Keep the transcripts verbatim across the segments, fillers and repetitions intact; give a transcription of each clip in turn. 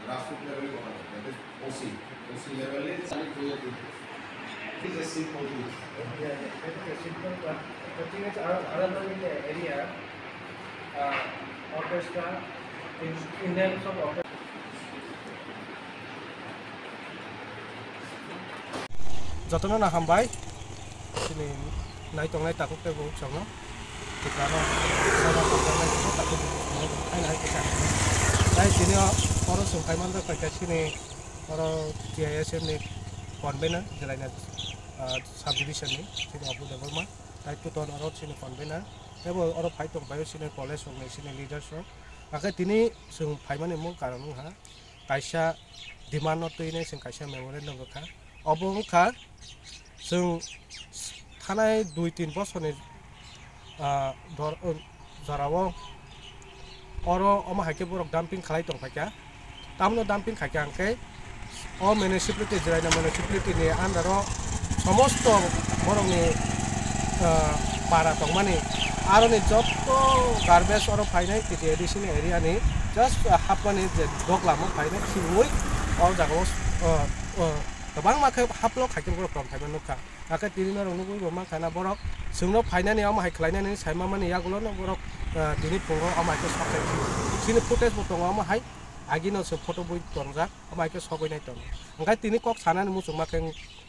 Grassroots level-e gotha, that is O C, O C level-e sani khuya tu. It is a simple thing. Yeah, yeah, that is a simple, but the thing is, I, I don't know in the area, uh, orchestra, in, in terms of orchestra. Jotono no hambai. Chini nai tongnai takhuk tei bukhuk chwngno. Tiprano soda tongjaknai kisa takhuk bukhuk chwngno hai hai kisa. Tai tini o oro chwng phai manjak pai kha chini oro T I S F ni convener Jilaina, ah, sub division ni chini Abu Debbarma. Tai Tuton oro chini convener. Tei bo oro phai tong pai o chini college rok ni chini leaders rok. Hakhe tini chwng phaimani mung karon wngkha kaisa demand no twi nai chwng kaisa memorandum rwkha. Obo wngkha chwng thanai dui tin bosorni, ah, dor-, um, jorao oro omo hai khe borok dumping khlai tong phaikha. Tamno dumping khaikha hwnkhe o municipality, Jilaina municipality ni under o somosto borokni, ah, para tongmani, aroni jotto garbage oro phainai T T A D C ni area ni just, ah, hapmani je dok lama phainai khibiui o jaga o, ah, ah, kwbangma khe haplo khaikhe borok tong phaima nukha. Hakhe tini norok nugui bo mankha na borok chwngno phainani omo hai khlainani saima mani yagulo no borok, ah, tini phungo omo hai khe sok khe chini footage bo tongo omo hai agino se photo bui tongjak. Omo hai khe sogwi nai tongo. Hwnkhe tini kok sanani muchungma khe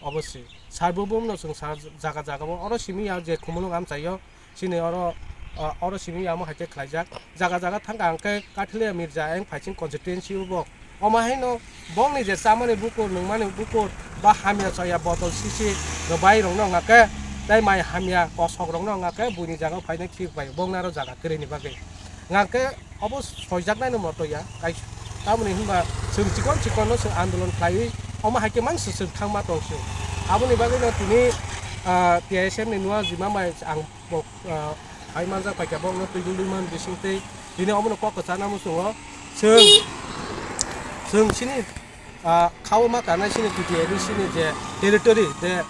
obo se. Sarbubumno chwng sa jaga jaga o oro simi ya je Khumulwng amchaio. Chini oro, o, oro simi ya omo hai khe khlaijak. Jaga jaga thangkha hwnkhe Kathiliya Mirza ayang phaising constituency o bo. Omo haino bongni je chamani bukur, nungmani bukur, ba hamya chaya botol sisi rwbai rokno wngkha khe, tei mai hamya kosok rokno wngkha khe buini jaga o phainai khibuk bai bongni aro jaga kwrwini bagwi. Wngkha khe obo soijaknaino moto ya, kai-, tamoni hinba chwng chikon chikonno chwng andolon khlaiwi omo hai khe mangsa chwng thangma tong se. Aboni bagwino tini, ah, T I S F ni Nuajima bai ang bo, ah, hai manjak paikha, bokno twi dul dul man bising tei tini omono kok kwchana muchungo chwng, chwng chini, ah, kha-o ma kanai chini T T A D C ni je territory, je,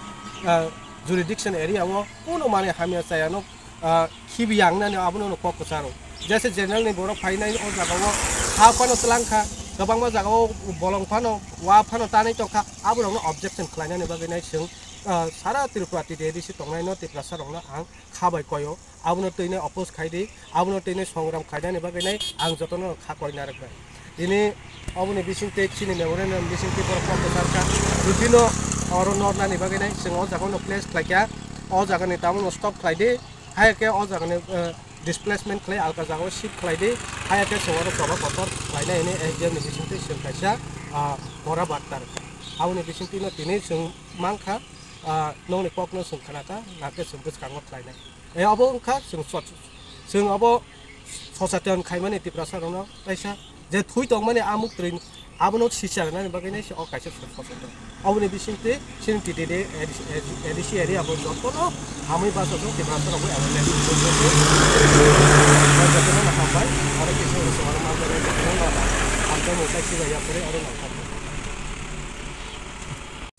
ah, jurisdiction area o kunu manwi hamya chayano ah, khibi yang nani abono no kok kwcharo. Jese general ni borok phainai o jaga o ha phano twlang kha, kwbangma jaga o bolong phano, wa phano tanwi tong kha, aborokno objection khlainani bagwi nai chwng, ah, sara Tripura T T A D C tongnai no Tiprasa rokno ang kha bai koyo, abono twi nai oppose khai di, abono twi nai songram khlainani bagwi nai ang jotono kha koi narwk bai. Tini oboni bisingtwi chini memorandum bisingtwi borok kok kwchar kha. Rutino oro nor nani bagwi nai chwng o jaga no place khlai kha. O jaga ni tabuk no stop khlai di. Hai khe o jaga ni, eh, displacement khlai alka jaga o shift khlai di. Hai khe chwng oro choba kotor khlai nai hwnwi S D M ni bisingtwi chwng kaisa, ah, pora barta rwkha. Aboni bisingtwi no tini chwng mankha, ah, nokni kok no chwng khna kha, nakhe chwng bwskango khlai nai. E, obo wngkha chwng sot-, chwng obo sochaiton khaimani Tiprasa rokno kaisa je thui tongmani a muktrwi abono sisa rwnani bagwi nai se o kaisa sot-, sochaiton. Oboni bisingtwi chini T T D, A D C, A D C area bo jotono hamwi bachajak Tiprasa rokbo awareness. Chwla yapharwi aro naikhakha.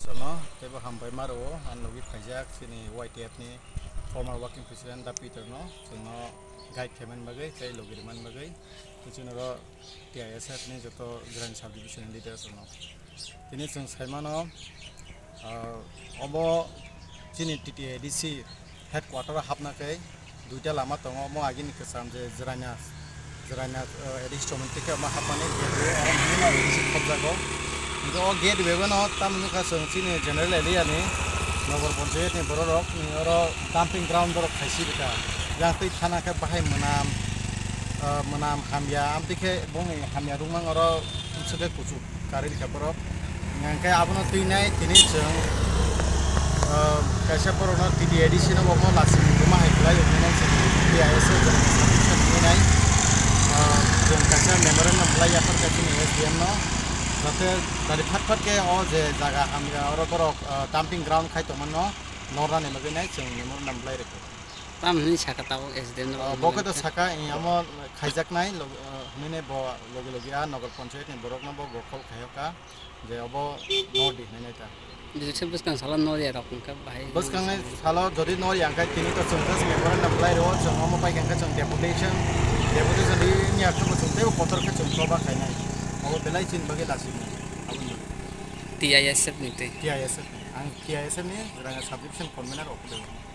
Sono teibo hambai ma rwo, ang logi phaijak chini Y T F ni former working president da Peter no, chwngno guide khaimani bagwi tei logi rimani bagwi. Tei chwng oro T I S F ni joto Jirani subdivision ni leaders rok no. Tini chwng saimano, ah, obo chini T T A D C headquarter o hapna khe duita lama tongo, omo agini kwcham je Jirania, Jirania, ah, A D C chomoni tei khe omo hapmani gate o, oro hwnwi no A D C khopjago. Hwnkhe o gate bebeno tamni wngkha chwng chini general area ni Nogor Panchayat ni borok rok, ni oro dumping ground borok khaisi bwkha. Yang twi thana khe bahai mwnam, ah, mwnam hamya, amtwi khe bongni hamya rwngmang oro swkhe kuchuk karwi rikha borok. Hingkhe abono twi nai tini chwng, ah, kaisa borokno T T A D C no omo lasing rwma hai kwlai, omo chwng T I S F chwng subdivision twi nai, ah, chwng kaisa memorandum kwlai yaphar kha chini S D M no, jate bari phat phat khe o je jaga hamya oro borok, ah, dumping ground khai tongmano nornani bagwi nai chwng memorandum kwlai rikha. Tamo hwnwi sakha tabuk S D M no? Ah, bo khe to sakha, i, amo khaijaknai, log-, ah, hwnwi bo logi logi a Nogor Panchayat ni borokno bo gokol khaio kha je obo nordi hwnwi nai ta. Bisingsa bwskang salo nor ya rok hwnkha bahai. Bwskangni salo jodi nor ya khe tini to chwng just memorandum kwlai rwo, chwng omo pai khe chwng deputation, deputation ri wngya khe bo chwng teibo kotor khe chwng choba khainai. Obo belai chini bagwi lachimu. Aboni bagwi. T I S F ni twi. T I S F ni. Ang T I S F ni Jirania subdivision convener Okul Debbarma.